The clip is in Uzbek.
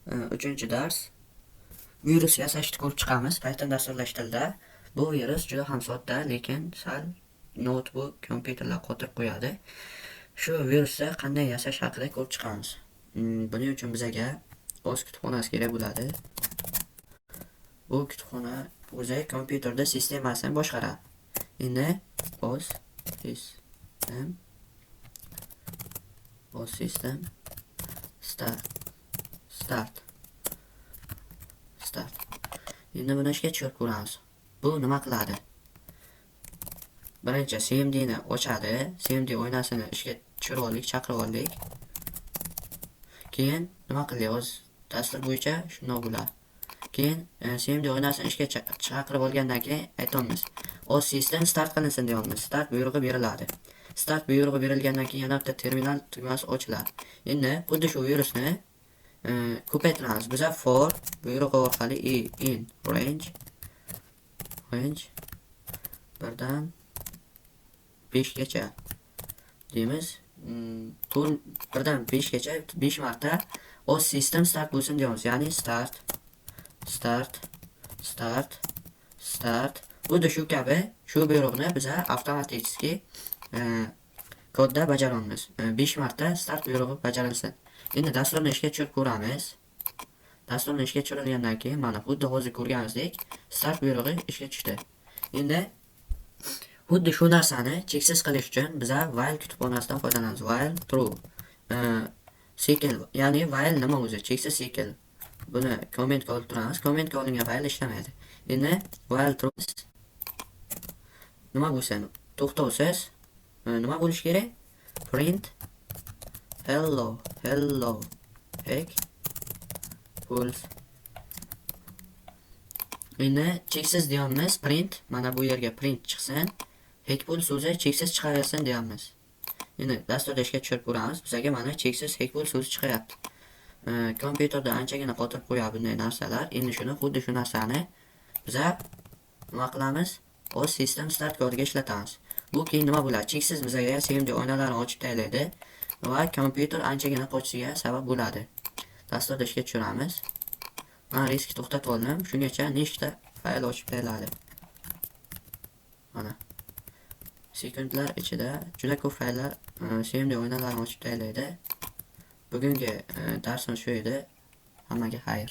Uchinchi dars. Virus yasashni ko'rib chiqamiz Python dasturlash tilida. Bu virus juda ham sodda, lekin sal noutbuk, kompyuterlar qotirib qo'yadi. Shu virusni qanday yasash haqida ko'rib chiqamiz. Buning uchun bizaga o'z kutubxonasi kerak bo'ladi. Bu kutubxona o'zi kompyuterda sistemasini boshqaradi. Endi os system start start start. Endi buni ishga tushirib ko'ramiz. Bu nima qiladi? Birinchi CMD ni ochadi. CMD oynasini ishga tushirib oldik, chaqirib oldik. Keyin nima qildik? O'z dastur bo'yicha shundoq bo'ladi. Keyin CMD oynasini ishga chaqirib olgandan keyin aytamiz: "Os system start qilinsin", deyapmiz. Start buyrug'i beriladi. Start buyrug'i berilgandan keyin yana bitta terminal tugmasi ochiladi. Endi xuddi shu virusni ko'paytiramiz. Biza for buyrug'i orqali i in range 1 dan 5 gacha deymiz. To'rt, 1 dan 5 gacha 5 marta os system start bo'lsin deymiz. Ya'ni start, start, start, start. Xuddi shu kabi shu buyruqni biza avtomatik kodda bajaramiz. 5 marta start buyrug'i bajarilsin. Endi dasturni ishga tushirib ko'ramiz. Dasturni ishga tushirilgandan keyin mana xuddi hozir ko'rganimizdek start buyrug'i ishga tushdi. Endi xuddi shu narsani cheksiz qilish uchun biza while kutubxonasidan foydalanamiz. While true. Sikl, ya'ni while nima o'zi? Cheksiz sikl. Buni kommentga olib turamiz. Kommentga olingan fayl ishlamaydi. Endi while true nima bo'lsin? To'xtovsiz nima bo'lishi kerak? Print hello, hello Hackpulse. Endi cheksiz deyapmiz. Print, mana bu yerga print chiqsin. Hackpul so'zi cheksiz chiqaversin deyapmiz. Endi dasturda ishga tushirib ko'ramiz. Bizga mana cheksiz Hackpul so'zi chiqayapti. Kompyuterda anchagina qotirib qo'yadi bunday narsalar. Endi shuni, xuddi shu narsani biza nima qilamiz? Os system start kodiga ishlatamiz. Bu keyin nima bo'ladi? Cheksiz bizaga CMD oynalarini ochib tashlaydi va kompyuter anchagina qochishiga sabab bo'ladi. Dasturda ishga tushiramiz. Man risk to'xtatib oldim. Shungacha nechta fayl ochib tashladi. Mana. Sekundlar ichida juda ko'p fayllar CMD oynalarini ochib tashlaydi. Bugungi darsimiz shu edi. Hammaga xayr.